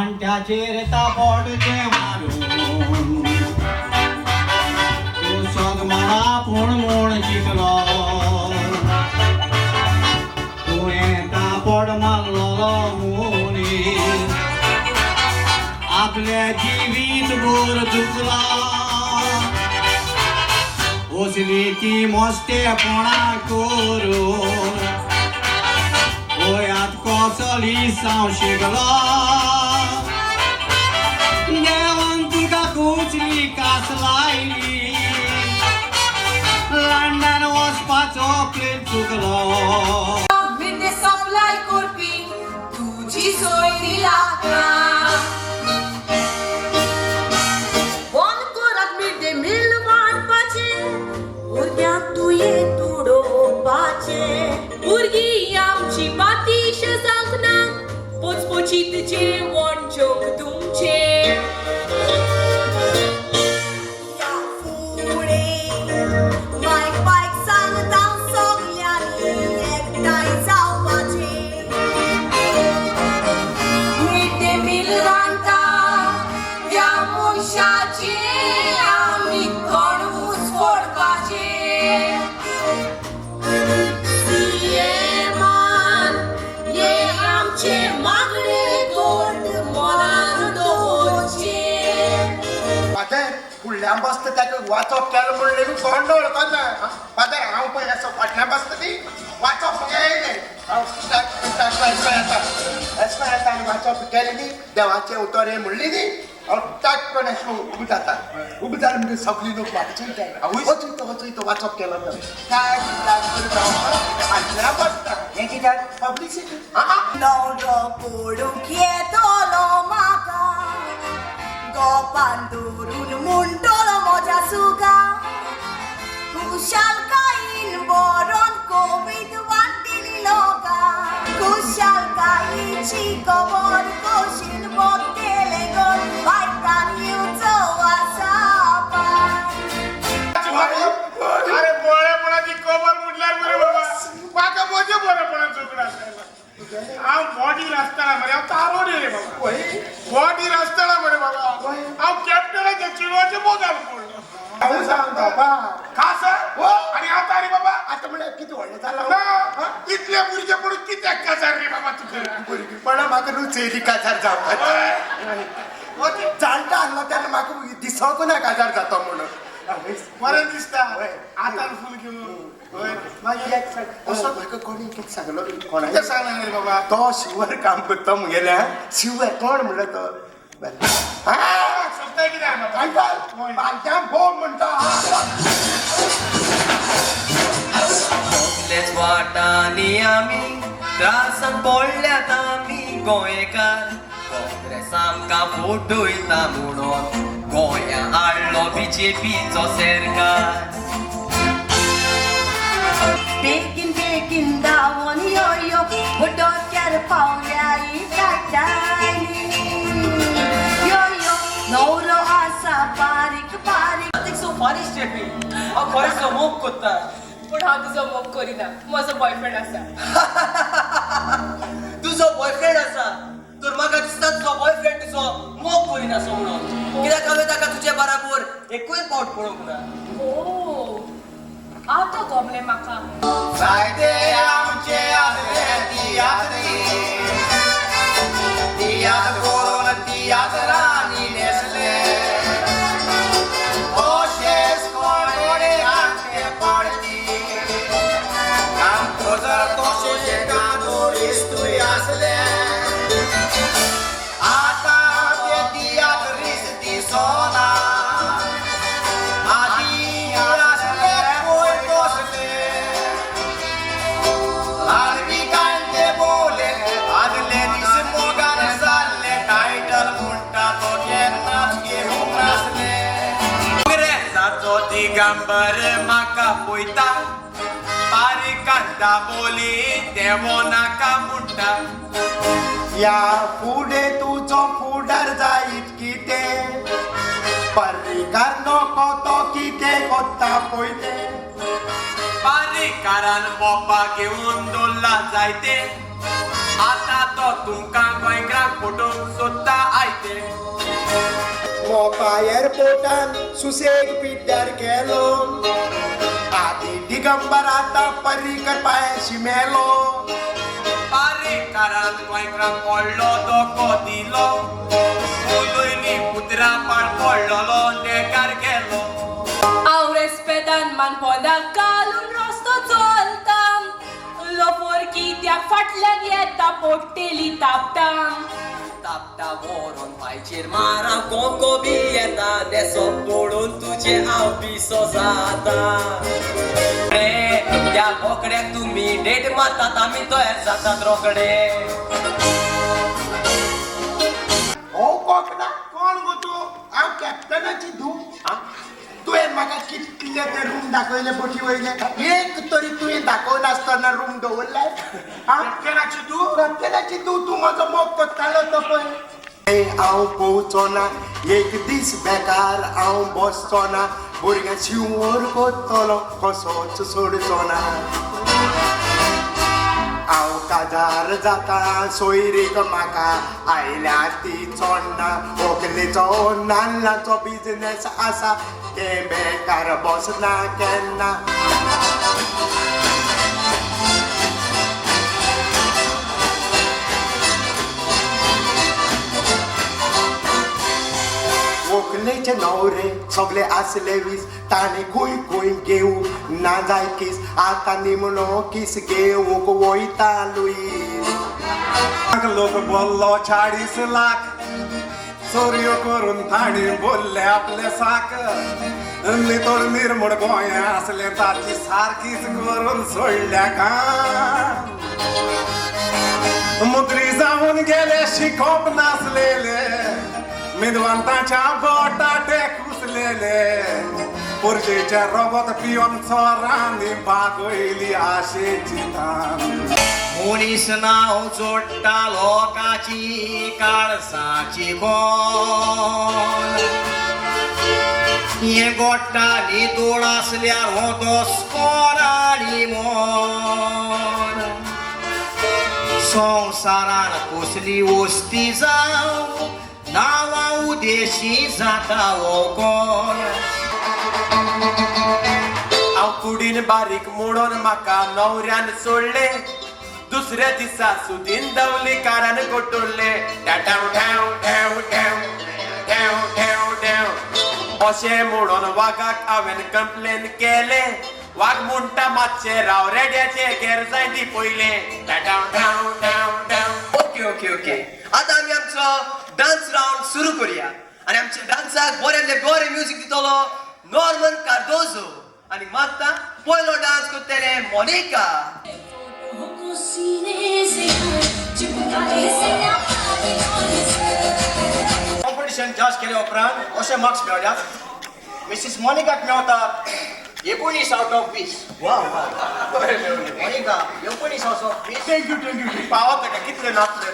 जाणट्याचेर तापोटचें मारून तूं सगमणा पूण म्हूण चिंतलो तुवें तापोट मारलोलो मनीस आपलें जिवीत भर चुकला असली ती मस्तेपणा करून वयात कसली साव शिकलो देवान तुका कुचली कास लायली लंडन वचपाचो प्लेन चुकलो. मिरते सप्लाय करपी तुजी सोयरी लागना बंद करात मिरते मिल वाडपाचें भुरग्यांक तुयें तुडोवपाचें भुरगीं आमची पातीश जावंक ना पोचपोचीत जेवण जेवंक तुमचें. या फुडें मायक बायक सांगता सगल्यांनी एकठांय जावपाचें. मिड डे मील रांदता त्या मनशाचें आमी तोंडूच फोडपाचें. सीएमान हे आमचें मागणें घट मनान दवरचें. फादर फुडल्यान बसता ताका वाचप केलें म्हण लेगीत कोण वळखना. फादर हांव पळय असो फाटल्यान बसता ती वाचप केलें हांव येता येता येता आनी वाचप केलें न्ही देवाचें उतर हें म्हणलें न्ही हांव टाक करून अशें उबो जाता. उबो जालें म्हणटकीर सगळीं लोक म्हाका चोयताय वचून तो वचून तो वाचप केलो तर टाक टाक करून हांव फाटल्यान बसता. हें कित्याक पब्लिसिटी. न्हवरो पळोवंक येतलो म्हाका गोपान धरून म्हणटलो म्हज्या सुखा खुशालकायेन बरोवन कवीत वांटिली लोकां खुशालकायेची खबर कशील बघतले गो बायकान येवचो आसा पाय. अरे बरेपणाची खबर म्हटल्यार मरे बाबा म्हाका म्हजें बरेपणान चुकडां हांव बॉडीर आसतना मरे हांव तारोडी रे बाबा बॉडीर आसतना मरे बाबा हांव कॅप्टनाच्या चेडवाच्या मोगान पडलो. हांव सांग बाबा खास आनी आतां रे बाबा आतां म्हणल्यार कितें व्हडलें जालां ना इतले भुरगे पडून कित्याक काजार रे बाबा तुका भुरगेपणा म्हाका रुचयली काजार जावपाक. जाणटा आसलो तेन्ना म्हाका दिसोंक ना काजार जाता म्हणून. बरें दिसता आतां फूल घेवन. मागीर एक सांग असो म्हाका कोणी कितें सांगलो कोणा कितें सांगलें रे बाबा? तो शिवर काम करता मुगेल्या शिवर कोण म्हणलो तो सोदताय कितें पालक्यां बोम म्हणटा. सगलेच वाटांनी आमी त्रासान पडल्यात आमी गोंयकार काँग्रेस आमकां फटयता म्हणून गोंया हाडलो बीजेपीचो सरकार. बेगीन बेगीन धांवन यो यो डोक्यार पावल्या काटायनी यो यो न्हवरो आसा बारीक बारीक. Nothing so funny, Steffi. हांव खरेंच तुजो मोग कोत्ता. पूण हांव तुजो मोग करिना म्हजो बॉयफ्रेंड आसा. तुजो बॉयफ्रेंड आसा तर म्हाका दिसता तुजो बॉयफ्रेंड तुजो मोग करिना असो म्हणून कित्याक हांवें ताका तुजे बराबर एकूय फावट पळोवंक ना. ओ आतां गमलें म्हाका. जायते आमचे आसले तियात्री तियात्र करून तियात्रांनी न्हेसले तशेंच कोणे आमचे पडली कंपोजर तशें कादोरिस्तूय आसले आतां ते तियात्रिस्त दिसना आदीं आसले पळय तसले लालविकांचे बोले आदले दीस मोगान जाल्ले टायटल म्हणटा तो केन्नाच घेवंक नासले. काँग्रेसाचो दिगंबर म्हाका पळयता पारीकांता बोली देवो नाका म्हणटा. या फुडें तुजो फुडार जायत कितें पर्रीकार नको तो कितें कोत्ता पळय तें. पारीकारान मोपा घेवन दवरला जायते आतां तो तुमकां गोंयकारांक फटोवंक सोदता. एअरपोर्टान सुसेग पिड्ड्यार केलो. आदी दिगंबर आतां पर्रीकर पांयाशी मेलो. पारेकारान गोंयकारांक पडलो धोको दिलो, उलयली पुत्रा पाड पडलोलो नेकार गेलो. हांव रेस्पेदान मानपोंदा घालून रस्तो चलता, लोफोर कित्याक फाटल्यान येता पोट्टेली तापता. तापता व्हरोन पांयचेर मारा कोंको बी येता, नेसो पळोवन तुजें हांव पिसो जाता. त्या बोकड्याक तुमी डेट मारतात, आमी तयार जातात रोकडे. हो कोंकणा कोण गो तूं? हांव कॅप्टनाची धूव. तुवें म्हाका कितले ते रूम दाखयले बोटी वयले, एक तरी तुवें दाखयनासतना रूम दवरले. कॅप्टनाची धूव? कॅप्टनाची धूव. तूं म्हजो मोग करतालो तो पळय. हांव पोवचो ना एक दीस बेकार, हांव बसचो ना, भुरग्यां शिंवर करतलो कसोच सोडचो ना. हांव काजार जाता सोयरीक म्हाका आयल्या ती चोडना, व्हंकलेचो नाल्लाचो बिजनेस आसा तें बेकार बसना केन्ना. व्हंकलेचे न्हवरे सगळे आसले वीस, ताणें खंय खंय घेवंक ना जाय कीस, आतां निमणो कीस घेवंक वयता लुईस. लोक बोल्लो 40 लाख, चोरयो करून ताणी बोल्ले आपले साक, नितळ निर्मळ गोंया आसलें ताची सारकीच करून सोडल्या काम. मुद्री जावन गेले शिकोवप नासलेले, मेदवान ताच्या बटाटे कुसलेले, पोरशेच्या रोगत पिवन चोरांनी बागयली आशेची तान. मनीस नांव जोडटा लोकाची काळसाची कोण, हें गोडटा नितळ आसल्यार हो दोस्कोर आनी मोन. संवसारान कसली वस्ती जावं नांवा उदेशी जाता हो कोण. हांव कुडीन बारीक मोडून म्हाका न्हवऱ्यान सोडलें, दुसऱ्या दिसा सुदीन दवलीकारान कोटुल्लें. ठेव ठेव ठेव ठेव ठेव ठेव ठेव अशें म्हणून वागाक हांवें कंप्लेन केलें. वाग म्हणटा मातशें राव रेड्याचें घेर जाय ती पयलें. ठेव ठेव ठेव ठेव. ओके ओके ओके, आतां आमी आमचो डान्स रावंड सुरू करूया आनी आमच्या डान्साक बऱ्यांतलें बरें म्युजीक दितलो नॉर्मन कार्दोजो आनी मागता पयलो डान्स करतलें मोनिका. कॉम्पिटिशन जज केल्या उपरांत अशे मार्क्स मेळ्ळ्यात. मिसीस मोनिकाक मेवता 19 out of 20. Monica 19 out of 20. Thank you thank you. पावत ताका कितले नाचले.